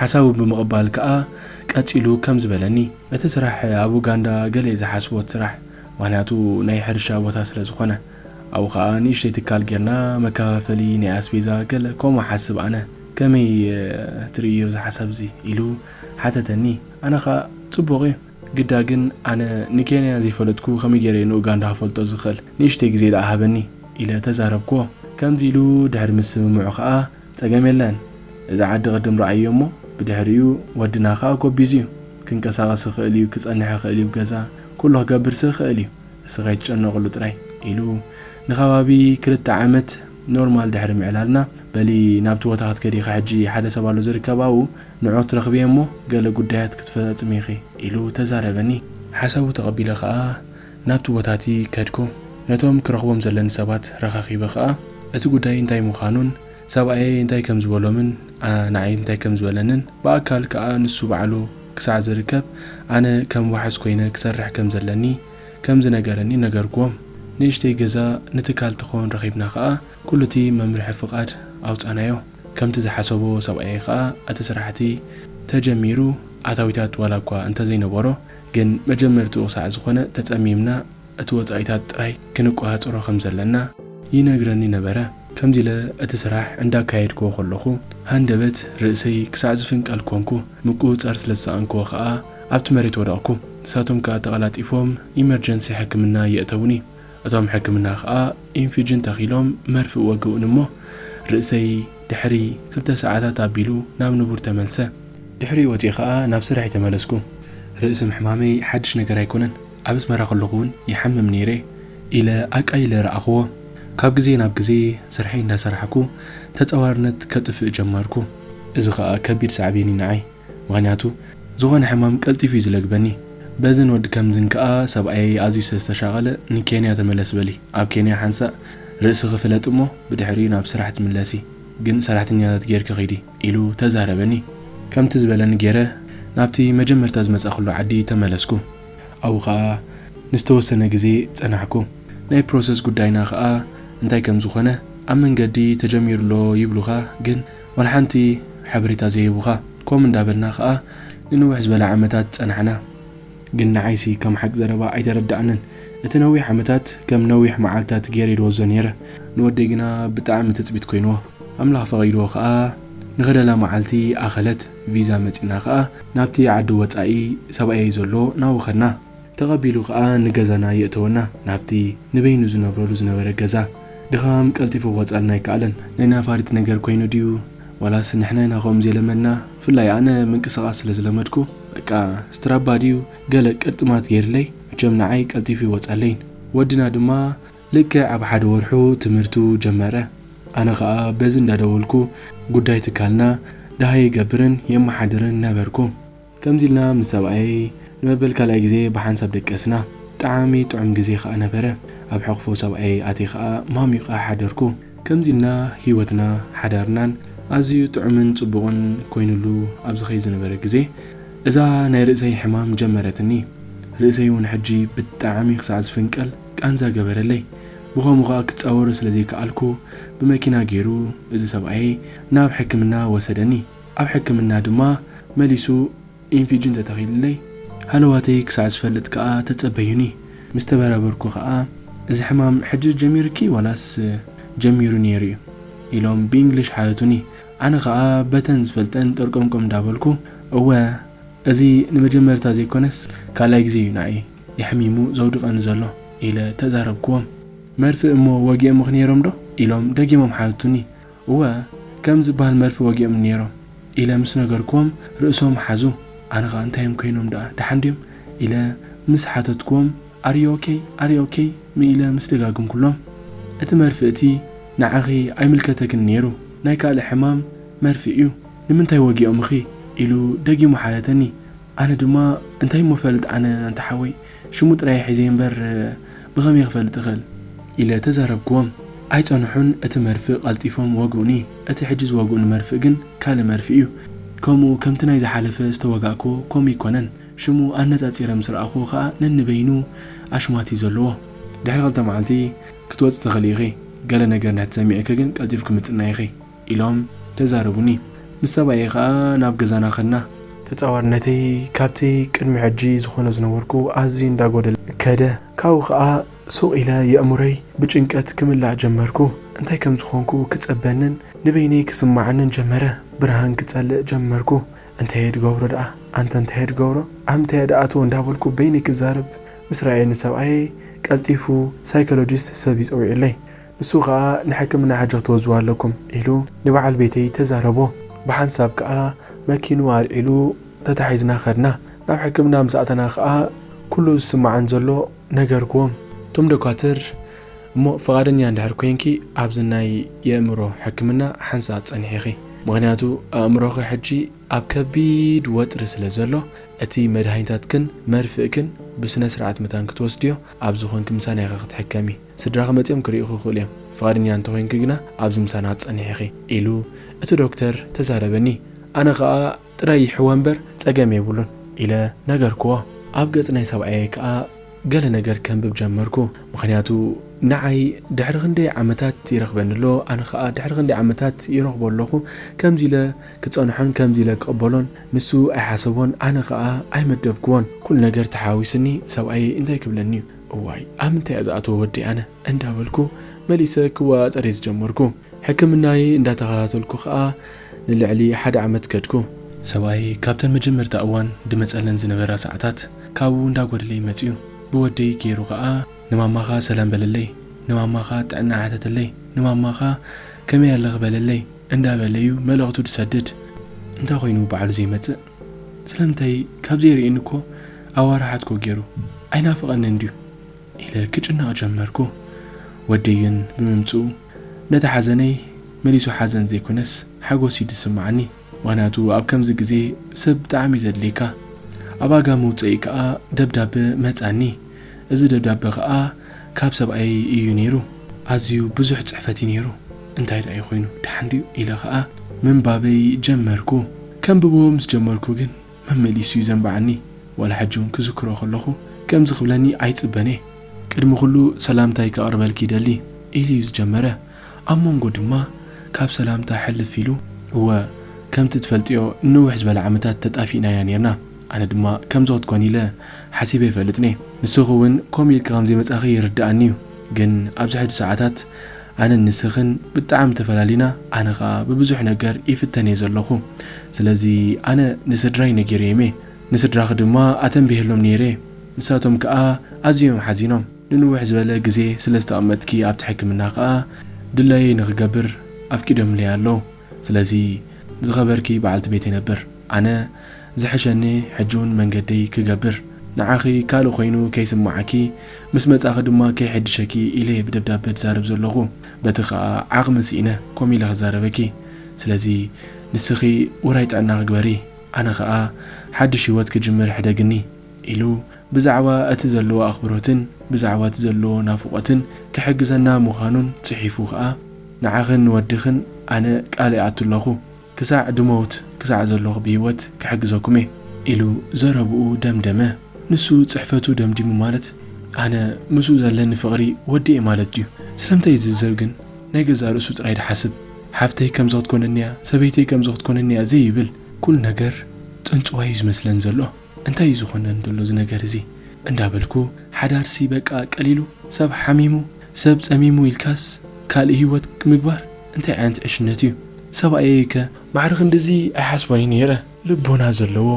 ሓሳቡ ብምቕባል ከኣ ቀጺሉ ከምዚ በለኒ፣ እቲ ስራሕ ኣብ ኡጋንዳ ገለ እየ ዝሓስቦ እቲ ስራሕ፣ ምኽንያቱ ናይ ሕርሻ ቦታ ስለ ዝኾነ። ኣብኡ ኸኣ ንእሽተይ ትካል ጌርና መከፋፈሊ ናይ ኣስቤዛ ገለ ከምኡ ሓስብ ኣነ። ከመይ፣ እ፣ ትርእዮ እዚ ሓሳብ እዚ? ኢሉ ሓተተኒ። ኣነ ኸኣ ጽቡቕ እዩ፣ ግዳ ግን ኣነ ንኬንያ ዘይፈለጥኩ ከመይ ገይረ ንኡጋንዳ ክፈልጦ ዝኽእል? ንእሽተይ ግዜ ደኣ ሃበኒ ኢለ ተዛረብክዎ። ከምዚ ኢሉ ድሕሪ ምስምምዑ ከኣ ጸገም የለን፣ እዚ ዓዲ ቅድም ረኣዮ እሞ ብድሕሪኡ ወድና ከኣ ጎቢዙ እዩ። ክንቀሳቐስ ይኽእል እዩ፣ ክጸንሕ ይኽእል እዩ፣ ገዛ ኩሉ ክገብርሲ ይኽእል እዩ። እስኻ ኣይትጨነቕሉ ጥራይ ኢሉ ንኸባቢ ክልተ ዓመት ኖርማል ድሕሪ ምዕላልና፣ በሊ ናብቲ ቦታ ክትከዲ ኢኻ ሕጂ፣ ሓደ ሰብ ኣሎ ዝርከብ ኣብኡ፣ ንዑ ትረኽብዮ እሞ ገለ ጉዳያት ክትፈጻጽሚ ኢኺ ኢሉ ተዛረበኒ። ሓሳቡ ተቐቢለ ኸኣ ናብቲ ቦታ እቲ ከድኩ። ነቶም ክረኽቦም ዘለኒ ሰባት ረኻኺበ ኸኣ እቲ ጉዳይ እንታይ ምዃኑን ሰብኣየይ እንታይ ከም ዝበሎምን ንዓይ እንታይ ከም ዝበለንን ብኣካል ከኣ ንሱ ባዕሉ ክሳዕ ዝርከብ ኣነ ከም ዋሕስ ኮይነ ክሰርሕ ከም ዘለኒ ከም ዝነገረኒ ነገርክዎም። ንእሽተይ ገዛ ንትካል ትኾን ረኺብና ከኣ ኩሉ እቲ መምርሒ ፍቓድ ኣውጻናዮ። ከምቲ ዝሓሰቦ ሰብኣየይ ከኣ እቲ ስራሕቲ ተጀሚሩ ኣታዊታት ዋላ እኳ እንተዘይነበሮ ግን መጀመርትኡ ክሳዕ ዝኾነ ተጸሚምና እቲ ወጻኢታት ጥራይ ክንቆጻጸሮ ከም ዘለና ይነግረኒ ነበረ። ከምዚ ኢለ እቲ ስራሕ እንዳካየድክዎ ከለኹ ሃንደበት ርእሰይ ክሳዕ ዝፍንቀል ኮንኩ። ምቁጽጻር ስለ ዝሰኣንክዎ ከኣ ኣብቲ መሬት ወደቕኩ። ንሳቶም ከኣ ተቐላጢፎም ኢመርጀንሲ ሕክምና የእተውኒ። እቶም ሕክምና ከኣ ኢንፊጅን ተኺሎም መርፍእ ወግኡኒ እሞ ርእሰይ ድሕሪ ክልተ ሰዓታት ኣቢሉ ናብ ንቡር ተመልሰ። ድሕሪኡ ወጺኤ ከኣ ናብ ስራሐይ ተመለስኩ። ርእሲ ምሕማመይ ሓድሽ ነገር ኣይኮነን። ኣብ ኣስመራ ከለኹ እውን ይሓምም ነይረ ኢለ ኣቃይለ ረኣኽዎ። ካብ ግዜ ናብ ግዜ ስርሐይ እንዳሰራሕኩ ተጻዋርነት ከጥፍእ ጀመርኩ። እዚ ኸኣ ከቢድ ሳዕቤን እዩ ንዓይ። ምኽንያቱ ዝኾነ ሕማም ቀልጢፉ እዩ ዝለግበኒ። በዝን ወዲ ከምዝን ከኣ ሰብኣየይ ኣዝዩ ስለ ዝተሻቐለ ንኬንያ ተመለስ በሊ። ኣብ ኬንያ ሓንሳእ ርእስኺ ፍለጢ እሞ ብድሕሪኡ ናብ ስራሕ ትምለሲ፣ ግን ሰራሕተኛታት ጌርኪ ኺዲ ኢሉ ተዛረበኒ። ከምቲ ዝበለኒ ገይረ ናብቲ መጀመርታ ዝመጻእኩሉ ዓዲ ተመለስኩ። ኣብኡ ኸኣ ንዝተወሰነ ግዜ ጸናሕኩ። ናይ ፕሮሰስ ጉዳይና ኸኣ እንታይ ከም ዝኾነ ኣብ መንገዲ ተጀሚሩ ኣሎ ይብሉኻ፣ ግን ዋላ ሓንቲ ሓበሬታ ዘይህቡኻ። ከምኡ እንዳበልና ኸኣ ንንውሕ ዝበለ ዓመታት ጸናሕና። ግን ንዓይሲ ከም ሓቂ ዘረባ ኣይተረድኣንን። እቲ ነዊሕ ዓመታት ከም ነዊሕ መዓልታት ገይረ ይወስዶ ነይረ። ንወደይ ግና ብጣዕሚ ትጽቢት ኮይንዎ። ኣምላኽ ፈቒድዎ ኸኣ ንኽደላ መዓልቲ ኣኸለት። ቪዛ መጺእና ኸኣ ናብቲ ዓዲ ወጻኢ ሰብኣየይ ዘሎ ናብኡ ኸድና። ተቐቢሉ ኸኣ ንገዛና የእተወና፣ ናብቲ ንበይኑ ዝነብረሉ ዝነበረ ገዛ። ድኻም ቀልጢፉ ክወጻልና ኣይከኣለን። ናይ ነፋሪት ነገር ኮይኑ ድዩ ዋላስ ንሕና ኢና ከምኡ ዘይለመድና? ብፍላይ ኣነ ምንቅስቓስ ስለ ዝለመድኩ፣ በቃ ስትራባ ድዩ ገለ ቅርጥማት ገይርለይ፣ መቸም ንዓይ ቀልጢፉ ይወጻለይን። ወድና ድማ ልክዕ ኣብ ሓደ ወርሑ ትምህርቱ ጀመረ። ኣነ ኸኣ በዚ እንዳደወልኩ ጉዳይ ትካልና ደሃይ ይገብርን የመሓድርን ነበርኩ። ከምዚ ኢልና ምስ ሰብኣየይ ንመበል ካልኣይ ግዜ ብሓንሳብ ደቀስና። ብጣዕሚ ጥዑም ግዜ ኸኣ ነበረ። ኣብ ሕቕፎ ሰብኣየይ ኣትየ ኸኣ ማሚቐ ሓደርኩ። ከምዚ ኢልና ህይወትና ሓዳርናን ኣዝዩ ጥዑምን ጽቡቕን ኮይኑሉ ኣብ ዝኸይድ ዝነበረ ግዜ፣ እዛ ናይ ርእሰይ ሕማም ጀመረትኒ። ርእሰይ እውን ሕጂ ብጣዕሚ ክሳዕ ዝፍንቀል ቃንዛ ገበረለይ። ብኸምኡ ኸኣ ክጻወሮ ስለ ዘይከኣልኩ፣ ብመኪና ገይሩ እዚ ሰብኣየይ ናብ ሕክምና ወሰደኒ። ኣብ ሕክምና ድማ መሊሱ ኢንፊጅን ተተኺሉለይ፣ ሃለዋተይ ክሳዕ ዝፈልጥ ከኣ ተጸበዩኒ። ምስ ተበራበርኩ ከኣ፣ "እዚ ሕማም ሕጂ ጀሚሩኪ ዋላስ ጀሚሩ ነይሩ እዩ?" ኢሎም ብእንግሊሽ ሓተቱኒ። ኣነ ከኣ በተን ዝፈልጠን ጠርቆምቆም እንዳበልኩ፣ "እወ፣ እዚ ንመጀመርታ ዘይኮነስ ካልኣይ ግዜ እዩ ንዓይ የሕሚሙ ዘውድቐኒ ዘሎ" ኢለ ተዛረብክዎም። "መርፍእ እሞ ወጊኦምኺ ነይሮም ዶ?" ኢሎም ደጊሞም ሓተቱኒ። "እወ፣ ከም ዝበሃል መርፍእ ወጊኦም ነይሮም" ኢለ ምስ ነገርክዎም ርእሶም ሓዙ። ኣነ ኸኣ "እንታይ እዮም ኮይኖም ደኣ? ደሓን ድዮም?" ኢለ ምስ ሓተትክዎም "Are you okay? Are you okay?" ኢለ ምስ ደጋግምኩሎም፣ "እቲ መርፍእ እቲ ንዓኺ ኣይምልከተክን ነይሩ፣ ናይ ካልእ ሕማም መርፍእ እዩ። ንምንታይ ወጊኦምኺ?" ኢሉ ደጊሙ ሓተተኒ። ኣነ ድማ "እንታይ እሞ ፈልጥ ኣነ ኣንታ ሓወይ፣ ሽሙ ጥራይ ሒዘ እምበር ብኸመይ ክፈልጥ እኽእል?" ኢለ ተዛረብክዎም። ኣይጸንሑን እቲ መርፍእ ቀልጢፎም ወግኡኒ። እቲ ሕጂ ዝወግኡኒ መርፍእ ግን ካልእ መርፍእ እዩ። ከምኡ ከምቲ ናይ ዝሓለፈ ዝተወጋእክዎ ከምኡ ኣይኮነን። ሽሙ ኣነጻጺረ ምስ ረኣኽዎ ኸኣ ነንበይኑ ኣሽማት እዩ ዘለዎ። ድሕሪ ክልተ መዓልቲ ክትወጺ ትኽእሊ ኢኺ። ገለ ነገር እንድሕር ተሰሚዕኪ ግን ቀልጢፍኪ ምጽናይ ኢኺ። ኢሎም ተዛረቡኒ። ምስ ሰብኣየይ ኸኣ ናብ ገዛና ኸድና። ተጻዋርነተይ ካብቲ ቅድሚ ሕጂ ዝኾኖ ዝነበርኩ ኣዝዩ እንዳጎደለ ከደ። ካብኡ ኸኣ ሱቕ ኢለ የእምሮይ ብጭንቀት ክምላእ ጀመርኩ። እንታይ ከም ዝኾንኩ ክጸበንን ንበይነይ ክስምዓንን ጀመረ። ብርሃን ክጸልእ ጀመርኩ። እንታይ እየ ድገብሮ ደኣ? ኣንተ እንታይ እየ ድገብሮ? ኣብ ምንታይ እየ ደኣ ኣትዎ? እንዳበልኩ በይነይ ክዛረብ ምስ ረኣየኒ ሰብኣየይ ቀልጢፉ ሳይኮሎጂስት ሰብ ይጸዊዕለይ። ንሱ ኸኣ ንሕክምና ሕጂ ክትወዝዋ ኣለኩም ኢሉ ንበዓል ቤተይ ተዛረቦ። ብሓንሳብ ከኣ መኪኑ ኣልዒሉ ተታሒዝና ኸድና። ናብ ሕክምና ምስ ኣተና ኸኣ ኩሉ ዝስምዓን ዘሎ ነገርክዎም። እቶም ዶካትር እሞ ፍቓደኛ እንድሕር ኮይንኪ ኣብዚ ናይ የእምሮ ሕክምና ሓንሳብ ጸንሒኺ፣ ምኽንያቱ ኣእምሮኺ ሕጂ ኣብ ከቢድ ወጥሪ ስለ ዘሎ እቲ መድሃኒታትክን መርፍእክን ብስነ ስርዓት መታን ክትወስድዮ ኣብዚ ኾንኪ ምሳና ኢኺ ክትሕከሚ። ስድራኺ መጺኦም ክርእዩኺ ይኽእሉ እዮም። ፍቓደኛ እንተኾይንኪ ግና ኣብዚ ምሳና ክትጸንሒ ኢኺ ኢሉ እቲ ዶክተር ተዛረበኒ። ኣነ ኸኣ ጥራይ ይሕወ እምበር ጸገም የብሉን ኢለ ነገርክዎ። ኣብ ገጽ ናይ ሰብኣየይ ከኣ ገለ ነገር ከንብብ ጀመርኩ። ምኽንያቱ ንዓይ ድሕሪ ክንደይ ዓመታት ይረኽበኒ ኣሎ፣ ኣነ ኸኣ ድሕሪ ክንደይ ዓመታት ይረኽቦ ኣለኹ። ከምዚ ኢለ ክጸንሖን ከምዚ ኢለ ክቕበሎን ንሱ ኣይሓሰቦን፣ ኣነ ኸኣ ኣይመደብክዎን። ኩሉ ነገር ተሓዋዊስኒ ሰብኣየይ እንታይ ክብለኒ እዩ? እዋይ ኣብ ምንታይ እየ ዝኣትዎ ወደይ ኣነ እንዳበልኩ መሊሰ ክወጣጠር እየ ዝጀመርኩ። ሕክምናይ እንዳተኸታተልኩ ኸኣ ንልዕሊ ሓደ ዓመት ከድኩ። ሰብኣይ ካብተን መጀመርታ እዋን ድመጸለን ዝነበራ ሰዓታት ካብኡ እንዳጎደለይ መጺኡ። ብወደይ ገይሩ ኸኣ ንማማኻ ሰላም በለለይ፣ ንማማኻ ጥዕና ሓተተለይ፣ ንማማኻ ከመይ ኣለኺ በለለይ እንዳበለዩ መልእኽቱ ድሰድድ። እንታይ ኮይኑ ባዕሉ ዘይመጽእ? ስለምንታይ ካብ ዘይርእየኒ እኮ ኣዋርሓት እኮ ገይሩ ኣይናፍቐንን ድዩ? ኢለ ክጭነቕ ጀመርኩ። ወደይ ግን ብምምጽኡ ነቲ ሓዘነይ መሊሱ ሓዘን ዘይኮነስ ሓጎስ እዩ ዝስምዓኒ። ምኽንያቱ ኣብ ከምዚ ግዜ ሰብ ብጣዕሚ እዩ ዘድልየካ። ኣብ ኣጋ መውጽኢ ከኣ ደብዳበ መጻኒ። እዚ ደብዳበ ከኣ ካብ ሰብኣየይ እዩ ነይሩ። ኣዝዩ ብዙሕ ጽሕፈት እዩ ነይሩ። እንታይ ደኣ እዩ ኮይኑ? ደሓን ድዩ? ኢለ ከኣ ምንባበይ ጀመርኩ። ከንብቦ ምስ ጀመርኩ ግን መመሊሱ እዩ ዘንብዓኒ። ዋላ ሕጂ እውን ክዝክሮ ከለኹ ከምዚ ክብለኒ ኣይጽበን እየ። ቅድሚ ኩሉ ሰላምታይ ከቕርበልኪ ይደሊ ኢሉ እዩ ዝጀመረ። ኣብ መንጎ ድማ ካብ ሰላምታ ሕልፍ ኢሉ፣ እወ ከምቲ ትፈልጥዮ ንንውሕ ዝበለ ዓመታት ተጣፊእናያ ኔርና። ኣነ ድማ ከምዚ ክትኮን ኢለ ሓሲበ ኣይፈልጥን እየ። ንስኺ እውን ከምኡ ኢልኪ ከም ዘይመጻኺ ይርድኣኒ እዩ። ግን ኣብዚ ሕጂ ሰዓታት ኣነን ንስኽን ብጣዕሚ ተፈላሊና፣ ኣነ ኸኣ ብብዙሕ ነገር ይፍተን እየ ዘለኹ። ስለዚ ኣነ ንስድራይ ነጊረዮም እየ። ንስድራኺ ድማ ኣተንቢሄሎም ነይረ። ንሳቶም ከኣ ኣዝዮም ሓዚኖም። ንንውሕ ዝበለ ግዜ ስለ ዝተቐመጥኪ ኣብቲ ሕክምና ከኣ ድላየይ ንኽገብር ኣፍቂዶምለይ ኣለዉ። ስለዚ ዝኸበርኪ በዓልቲ ቤተይ ነበር፣ ኣነ ዝሕሸኒ ሕጂ እውን መንገደይ ክገብር፣ ንዓኺ ካልእ ኮይኑ ከይስምዓኪ፣ ምስ መጻኺ ድማ ከይሕድሸኪ ኢለ እየ ብደብዳበ ዝዛረብ ዘለኹ። በቲ ከኣ ዓቕሚ ስኢነ ከምኡ ኢለ ክዛረበኪ። ስለዚ ንስኺ ውራይ ጥዕና ክግበሪ፣ ኣነ ከኣ ሓድሽ ህይወት ክጅምር ሕደግኒ ኢሉ ብዛዕባ እቲ ዘለዎ ኣኽብሮትን ብዛዕባ እቲ ዘለዎ ናፍቖትን ክሕግዘና ምዃኑን ጽሒፉ ከኣ ንዓኽን ንወድኽን ኣነ ቃል እኣቱ ኣለኹ። ክሳዕ ድመውት ክሳዕ ዘለኹ ብህይወት ክሕግዘኩም እየ ኢሉ ዘረብኡ ደምደመ። ንሱ ጽሕፈቱ ደምዲሙ ማለት ኣነ ምስኡ ዘለኒ ፍቕሪ ወዲኤ ማለት ድዩ? ስለምንታይ ዝዝብ ግን ናይ ገዛእ ርእሱ ጥራይ ድሓስብ? ሓፍተይ ከምዚ ክትኮነኒ እያ፣ ሰበይተይ ከምዚ ክትኮነኒ እያ ዘይብል ኩሉ ነገር ጥንጽዋይ እዩ ዝመስለን ዘሎ። እንታይ እዩ ዝኾነን ዘሎ እዚ ነገር እዚ? እንዳበልኩ ሓዳርሲ በቃ ቀሊሉ ሰብ ሓሚሙ ሰብ ጸሚሙ ኢልካስ ካልእ ህይወት ምግባር እንታይ ዓይነት ዕሽነት እዩ? ሰብኣየይከ ማዕረ ክንድዚ ኣይሓስቦን እዩ ነይረ። ልቦና ዘለዎ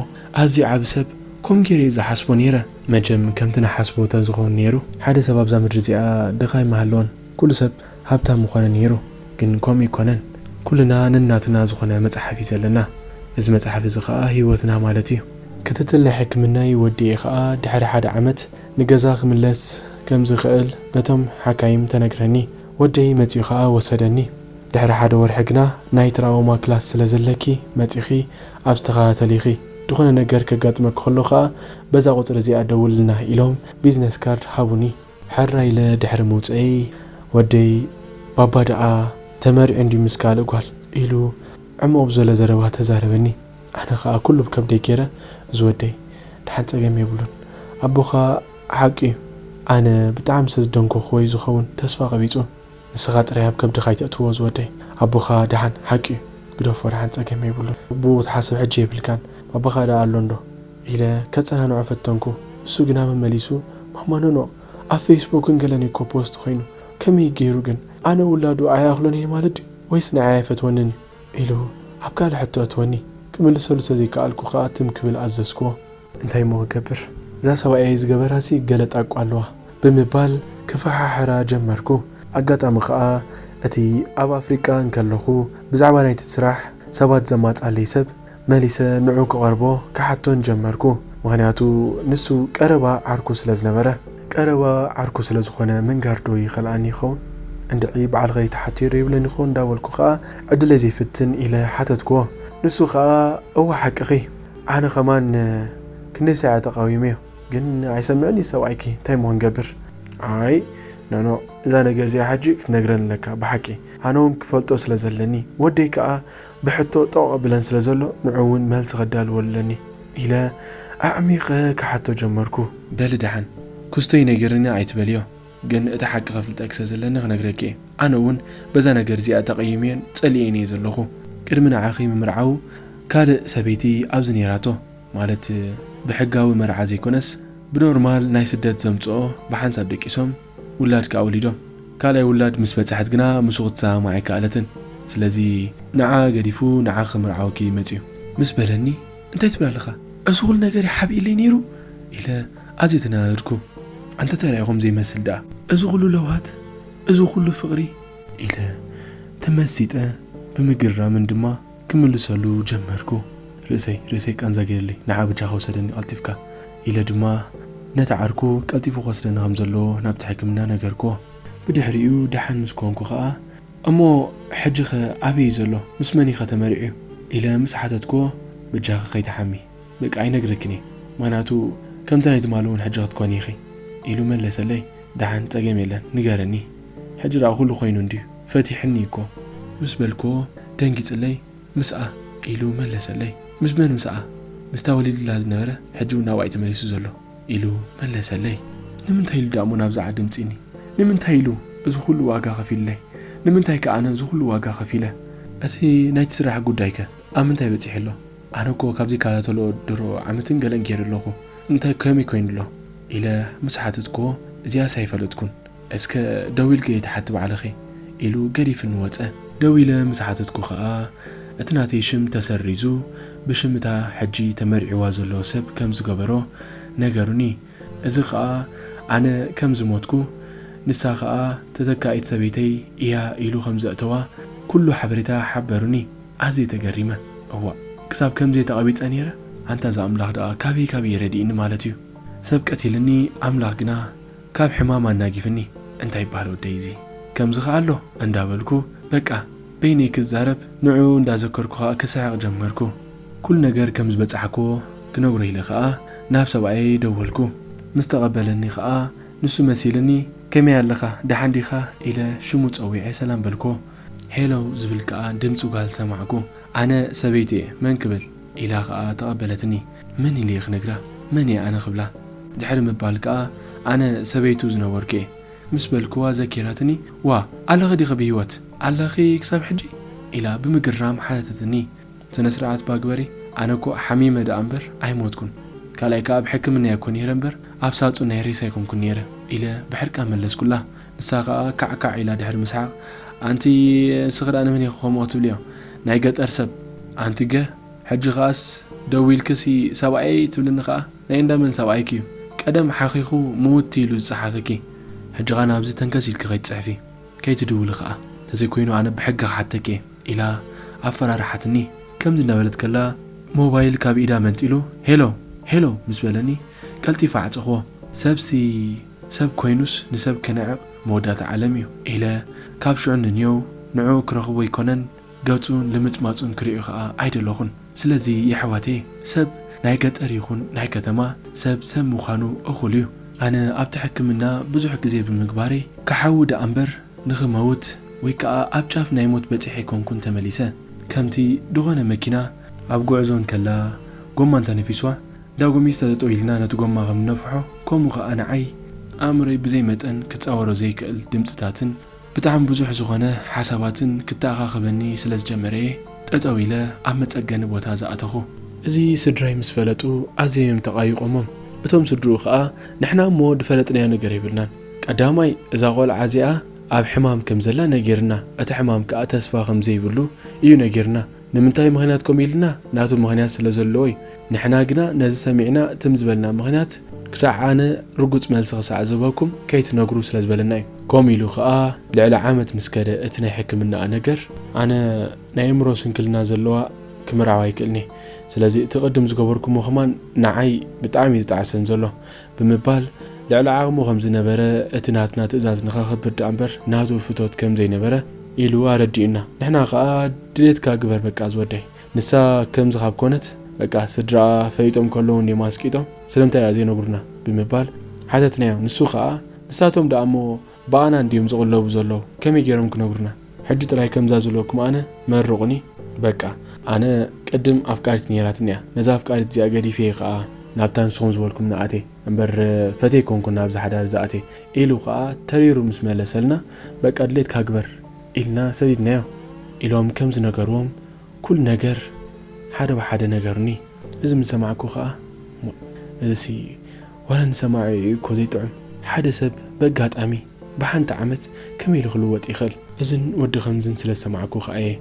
ኣዝዩ ዓቢ ሰብ ከም ገይረ እየ ዝሓስቦ ነይረ። መጀም ከምቲ ንሓስቦ ተዝኸውን ነይሩ ሓደ ሰብ ኣብዛ ምድሪ እዚኣ ድኻ ኣይምሃለወን። ኩሉ ሰብ ሃብታም ምኾነ ነይሩ። ግን ከምኡ ኣይኮነን። ኩልና ነናትና ዝኾነ መጽሓፍ እዩ ዘለና። እዚ መጽሓፍ እዚ ኸኣ ህይወትና ማለት እዩ። ክትትል ናይ ሕክምናይ ወዲኤ ኸኣ ድሕሪ ሓደ ዓመት ንገዛ ክምለስ ከም ዝኽእል በቶም ሓካይም ተነግረኒ። ወደይ መጺኡ ኸኣ ወሰደኒ። ድሕሪ ሓደ ወርሒ ግና ናይ ትራውማ ክላስ ስለ ዘለኪ መጺኺ ኣብዚ ተኸታተሊ ኢኺ። ዝኾነ ነገር ከጋጥመኪ ከሎ ኸኣ በዛ ቁጽሪ እዚኣ ደውልና ኢሎም ቢዝነስ ካርድ ሃቡኒ። ሕራይ ኢለ ድሕሪ ምውጸይ ወደይ ባባ ደኣ ተመሪዑ እንድዩ ምስ ካልእ ጓል ኢሉ ዕሙቕ ብዘለ ዘረባ ተዛረበኒ። ኣነ ኸኣ ኩሉ ብከብደይ ገይረ እዚ ወደይ ደሓን ጸገም የብሉን። ኣቦኻ ሓቂ እዩ። ኣነ ብጣዕሚ ስለ ዝደንጎኽዎ እዩ ዝኸውን ተስፋ ቀቢጹ። ንስኻ ጥራይ ኣብ ከብድኻ ኣይተእትዎ እዚ ወደይ። ኣቦኻ ደሓን ሓቂ እዩ። ግደፎ ደሓን ጸገም የብሉን። ብኡ ክትሓስብ ሕጂ የብልካን። ባባኻ ደኣ ኣሎ እንዶ? ኢለ ከጸናንዖ ፈተንኩ። እሱ ግና መመሊሱ ማማ ኖኖ ኣብ ፌስቡክን ገለን እዩ እኮ ፖስት ኮይኑ። ከመይ ገይሩ ግን? ኣነ ውላዱ ኣይኣኽሎን እየ ማለት ድዩ? ወይስ ንዓይ ኣይፈትወንን እዩ? ኢሉ ኣብ ካልእ ሕቶ ኣእትወኒ። ክምልሰሉ ስለዘይከኣልኩ ከኣ ትም ክብል ኣዘዝኩዎ። እንታይ እሞ ክገብር፣ እዛ ሰብኣየይ ዝገበራሲ ገለ ጣቋ ኣለዋ ብምባል ክፈሓሕራ ጀመርኩ። ኣጋጣሚ ከኣ እቲ ኣብ ኣፍሪቃ እንከለኹ ብዛዕባ ናይቲ ስራሕ ሰባት ዘማጻለይ ሰብ መሊሰ ንዑ ክቐርቦ ክሓቶን ጀመርኩ። ምኽንያቱ ንሱ ቀረባ ዓርኩ ስለ ዝነበረ። ቀረባ ዓርኩ ስለ ዝኾነ ምንጋር ዶ ይኸልኣኒ ይኸውን? እንድዒ ባዕልኸ ይተሓትዮ ዶ ይብለኒ ይኸውን እንዳበልኩ ከኣ ዕድለይ ዘይፍትን ኢለ ሓተትኩዎ። ንሱ ከኣ እወ ሓቅኺ፣ ኣነ ኸማን ክንደይ ሳዕ ተቓዊመዮ፣ ግን ኣይሰምዕን እዩ ሰብኣይኪ፣ እንታይ እሞ ክንገብር? ኣይ ኖኖ፣ እዛ ነገር እዚኣ ሕጂ ክትነግረኒ ኣለካ ብሓቂ። ኣነ እውን ክፈልጦ ስለ ዘለኒ፣ ወደይ ከኣ ብሕቶ ጦቕ ብለን ስለ ዘሎ ንዑ እውን መልሲ ከዳልዎ ኣለኒ ኢለ ኣዕሚቐ ክሓቶ ጀመርኩ። በሊ ደሓን፣ ክስቶ እዩ ነጊርኒ ኣይትበልዮ፣ ግን እቲ ሓቂ ከፍልጠኪ ስለ ዘለኒ ክነግረኪ እየ። ኣነ እውን በዛ ነገር እዚኣ ተቐይምዮን ጸሊኤን እየ ዘለኹ። ቅድሚ ንዓኺ ምምርዓዉ ካልእ ሰበይቲ ኣብዚ ነይራቶ፣ ማለት ብሕጋዊ መርዓ ዘይኮነስ ብኖርማል ናይ ስደት ዘምጽኦ ብሓንሳብ ደቂሶም ውላድ ከኣ ወሊዶም። ካልኣይ ውላድ ምስ በጽሐት ግና ምስኡ ክትሰማማዕ ኣይከኣለትን። ስለዚ ንዓ ገዲፉ ንዓ ክምርዓወኪ መጽዩ ምስ በለኒ፣ እንታይ ትብል ኣለኻ? እዚ ኩሉ ነገር ሓቢእለይ ነይሩ ኢለ ኣዝየ ተናደድኩ። ኣንተ ተራእኹም ዘይመስል ደኣ፣ እዚ ኩሉ ለውሃት፣ እዚ ኩሉ ፍቕሪ ኢለ ተመሲጠ ብምግራምን ድማ ክምልሰሉ ጀመርኩ። ርእሰይ፣ ርእሰይ ቃንዛ ገይርለይ፣ ንዓ በጃኻ ውሰደኒ ቀልጢፍካ ኢለ ድማ ነቲ ዓርኩ ቀልጢፉ ክወስደኒ ከም ዘለዎ ናብቲ ሕክምና ነገርኩዎ። ብድሕሪኡ ደሓን ምስ ኮንኩ ኸኣ፣ እሞ ሕጂኸ ኣበይ እዩ ዘሎ? ምስ መን እዩ ኸ ተመሪዑ? ኢለ ምስ ሓተትኩዎ፣ በጃኺ ከይትሓሚ፣ በቃ ኣይነግረክን እየ። ምኽንያቱ ከምቲ ናይ ትማሊ እውን ሕጂ ክትኮኒ ኢኺ ኢሉ መለሰለይ። ደሓን ጸገም የለን፣ ንገረኒ። ሕጂ ደኣ ኩሉ ኮይኑ እንድዩ፣ ፈቲሕኒ እኮ ምስ በልኩዎ ደንጊጽለይ፣ ምስኣ ኢሉ መለሰለይ። ምስ መን ምስኣ? ምስታ ወሊድላ ዝነበረ፣ ሕጂ እውን ናብኣ እዩ ተመሊሱ ዘሎ ኢሉ መለሰለይ። ንምንታይ ኢሉ ደኣ እሞ ናብዚ ዓዲ ምጺኒ? ንምንታይ ኢሉ እዚ ኩሉ ዋጋ ከፊልለይ? ንምንታይ ከ ኣነ እዚ ኩሉ ዋጋ ከፊለ? እቲ ናይቲ ስራሕ ጉዳይ ከ ኣብ ምንታይ በጺሑ ኣሎ? ኣነ እኮ ካብ ዘይከታተሎ ድሮ ዓመትን ገለን ገይረ ኣለኹ። እንታይ ከመይ ኮይኑ ኣሎ? ኢለ ምስ ሓተትኩዎ፣ እዚኣስ ኣይፈለጥኩን። እስከ ደዊልኪ ተሓቲ ባዕልኺ ኢሉ ገዲፍኒ ወጸ። ደዊለ ምስ ሓተትኩ ኸኣ፣ እቲ ናተይ ሽም ተሰሪዙ ብሽም እታ ሕጂ ተመርዒዋ ዘሎ ሰብ ከም ዝገበሮ ነገሩኒ። እዚ ኸኣ ኣነ ከም ዝሞትኩ፣ ንሳ ኸኣ ተተካኢት ሰበይተይ እያ ኢሉ ከም ዘእተዋ ኩሉ ሓበሬታ ሓበሩኒ። ኣዝየ ተገሪመ። እዋእ፣ ክሳብ ከምዚ ተቐቢጸ ነይረ? ኣንታ እዛ ኣምላኽ ደኣ ካበይ ካበይ ረዲእኒ ማለት እዩ? ሰብ ቀቲልኒ፣ ኣምላኽ ግና ካብ ሕማም ኣናጊፍኒ። እንታይ ይበሃል ወደይ እዚ? ከምዚ ኸኣ ኣሎ እንዳበልኩ፣ በቃ በይነይ ክዛረብ፣ ንዕኡ እንዳዘከርኩ ኸኣ ክስሕቕ ጀመርኩ። ኩሉ ነገር ከም ዝበጻሕክዎ ክነግሮ ኢለ ኸኣ ናብ ሰብኣየይ ደወልኩ። ምስ ተቐበለኒ ኸኣ ንሱ መሲልኒ፣ ከመይ ኣለኻ? ደሓን ዲኻ? ኢለ ሽሙ ጸዊዐ ሰላም በልኩዎ። ሄሎ ዝብል ከኣ ድምጺ ጓል ሰማዕኩ። ኣነ ሰበይቱ እየ፣ መን ክብል? ኢላ ከኣ ተቐበለትኒ። መን ኢለ እየ ክነግራ? መን እየ ኣነ ክብላ? ድሕሪ ምባል ከኣ ኣነ ሰበይቱ ዝነበርኩ እየ ምስ በልክዋ ዘኪራትኒ፣ ዋ፣ ኣለኺ ዲኺ ብህይወት? ኣለኺ ክሳብ ሕጂ? ኢላ ብምግራም ሓተተትኒ። ስነ ስርዓት እባ ግበሪ፣ ኣነ እኮ ሓሚመ ደኣ እምበር ኣይሞትኩን። ካልኣይ ከኣ ኣብ ሕክምና እየ እኮ ነይረ እምበር ኣብ ሳጹን ናይ ሬሳ ኣይኮንኩን ነይረ ኢለ ብሕርቃን መለስኩላ። ንሳ ከኣ ካዕካዕ ኢላ ድሕሪ ምስሓቕ፣ ኣንቲ ንስኺ ደኣ ንመን ኢኺ ከምኡ ክትብልዮ? ናይ ገጠር ሰብ። ኣንቲ ገ፣ ሕጂ ከኣስ ደዊልክሲ ሰብኣየይ ትብልኒ ከኣ፣ ናይ እንዳ መን ሰብኣይኪ እዩ? ቀደም ሓኺኹ ምውት ኢሉ ዝጸሓፈኪ። ሕጂ ኸኣ ናብዚ ተንከስ ኢልኪ ከይትጽሕፊ፣ ከይትድውሊ ከኣ። ተዘይኮይኑ ኣነ ብሕጊ ክሓተኪ እየ። ኢላ ኣፈራርሓትኒ። ከምዚ እናበለት ከላ ሞባይል ካብ ኢዳ መንጢሉ፣ ሄሎ፣ ሄሎ ምስ በለኒ ቀልጢፈ ዓጸኽዎ። ሰብሲ ሰብ ኮይኑስ ንሰብ ክንዕቕ መወዳእታ ዓለም እዩ ኢለ ካብ ሽዑ ንንየው ንዕኡ ክረኽቦ ኣይኮነን ገጹን ልምጽማጹን ክርእዮ ከኣ ኣይደለኹን። ስለዚ የሕዋተየ ሰብ ናይ ገጠር ይኹን ናይ ከተማ ሰብ ሰብ ምዃኑ እኹል እዩ። ኣነ ኣብቲ ሕክምና ብዙሕ ግዜ ብምግባረይ ክሓዊ ደኣ እምበር ንኽመውት ወይ ከኣ ኣብ ጫፍ ናይ ሞት በጺሐ ኣይኮንኩን ተመሊሰ። ከምቲ ዝኾነ መኪና ኣብ ጉዕዞ እንከላ ጎማ እንተነፊስዋ፣ ዳጎሚስ ተጠጠው ኢልና ነቲ ጎማ ከም እነፍሖ፣ ከምኡ ከኣ ንዓይ ኣእምሮይ ብዘይ መጠን ክጻወሮ ዘይክእል ድምጽታትን ብጣዕሚ ብዙሕ ዝኾነ ሓሳባትን ክተኣኻኸበኒ ስለ ዝጀመረ እየ ጠጠው ኢለ ኣብ መጸገኒ ቦታ ዝኣተኹ። እዚ ስድራይ ምስ ፈለጡ ኣዝዮም እዮም ተቓይቖሞም። እቶም ስድርኡ ከኣ ንሕና እሞ ዝፈለጥናዮ ነገር የብልናን። ቀዳማይ እዛ ቆልዓ እዚኣ ኣብ ሕማም ከም ዘላ ነጊርና፣ እቲ ሕማም ከኣ ተስፋ ከም ዘይብሉ እዩ ነጊርና። ንምንታይ ምኽንያት ከምኡ ኢልና? ናቱ ምኽንያት ስለ ዘለዎ እዩ። ንሕና ግና ነዚ ሰሚዕና ትም ዝበልና ምኽንያት ክሳዕ ኣነ ርጉጽ መልሲ ክሳዕ ዝህበኩም ከይትነግሩ ስለ ዝበለና እዩ። ከምኡ ኢሉ ከኣ ልዕሊ ዓመት ምስ ከደ እቲ ናይ ሕክምናኣ ነገር፣ ኣነ ናይ ኣእምሮ ስንክልና ዘለዋ ክምርዓው ኣይክእልን እየ። ስለዚ እቲ ቅድም ዝገበርኩሞ ከማን ንዓይ ብጣዕሚ እዩ ዝጠዓሰን ዘሎ ብምባል፣ ልዕሊ ዓቕሙ ከም ዝነበረ፣ እቲ ናትና ትእዛዝ ንኸኽብር ደኣ እምበር ናቱ ፍቶት ከም ዘይነበረ ኢሉ ኣረዲኡና። ንሕና ከኣ ድሌትካ ግበር በቃ ዝወደይ፣ ንሳ ከምዚ ካብ ኮነት በቃ ስድራኣ ፈሊጦም ከለዉ እንድዮም ኣስቂጦም፣ ስለምንታይ ደኣ ዘይነግሩና ብምባል ሓተትናዮ። ንሱ ከኣ ንሳቶም ደኣ እሞ ብኣና እንድዮም ዝቕለቡ ዘለዉ፣ ከመይ ገይሮም ክነግሩና? ሕጂ ጥራይ ከምዛ ዝበልኩም ኣነ መርቑኒ። በቃ ኣነ ቅድም ኣፍቃሪት ነይራትኒ እያ። ነዛ ኣፍቃሪት እዚኣ ገዲፈ እየ ከኣ ናብታ ንስኹም ዝበልኩም ንኣቴ እምበር፣ ፈትየ ኣይኮንኩን ናብዚ ሓዳር ዝኣቴ ኢሉ ከኣ ተሪሩ ምስ መለሰልና፣ በቃ ድሌትካ ግበር ኢልና ሰዲድናዮ ኢሎም ከም ዝነገርዎም ኩሉ ነገር ሓደ ብሓደ ነገሩኒ። እዚ ምስ ሰማዕኩ ከኣ፣ እሞ እዚሲ ዋላ ንሰማዒ እዩ እኮ ዘይጥዑም። ሓደ ሰብ በጋጣሚ ብሓንቲ ዓመት ከመይ ኢሉ ክልወጥ ይኽእል? እዝን ወዲ ከምዝን ስለ ዝሰማዕኩ ከኣ እየ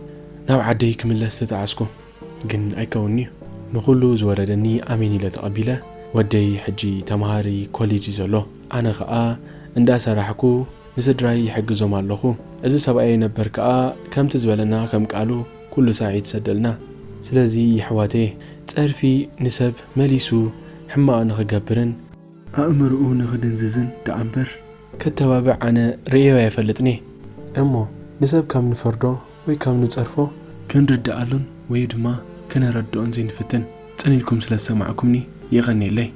ናብ ዓደይ ክምለስ ዝተጣዓስኩ። ግን ኣይከውንን'ዩ። ንኹሉ ዝወረደኒ ኣሜን ኢለ ተቐቢለ፣ ወደይ ሕጂ ተምሃሪ ኮሌጅ እዩ ዘሎ። ኣነ ኸኣ እንዳሰራሕኩ ንስድራይ ይሕግዞም ኣለኹ። እዚ ሰብኣየይ ነበር ከኣ ከምቲ ዝበለና ከም ቃሉ ኩሉ ሳዕ ይትሰደልና። ስለዚ የሕዋተየ፣ ጸርፊ ንሰብ መሊሱ ሕማቕ ንኽገብርን ኣእምርኡ ንኽድንዝዝን ደኣ እምበር፣ ከተባብዕ ኣነ ርእዮ ኣይፈልጥን'የ። እሞ ንሰብ ካብ ንፈርዶ ወይ ካብ ንጸርፎ ክንርድኣሉን ወይ ድማ ከነረድኦን ዘይንፍትን ጽን ኢልኩም ስለ ዝሰማዕኩምኒ የቐንየለይ።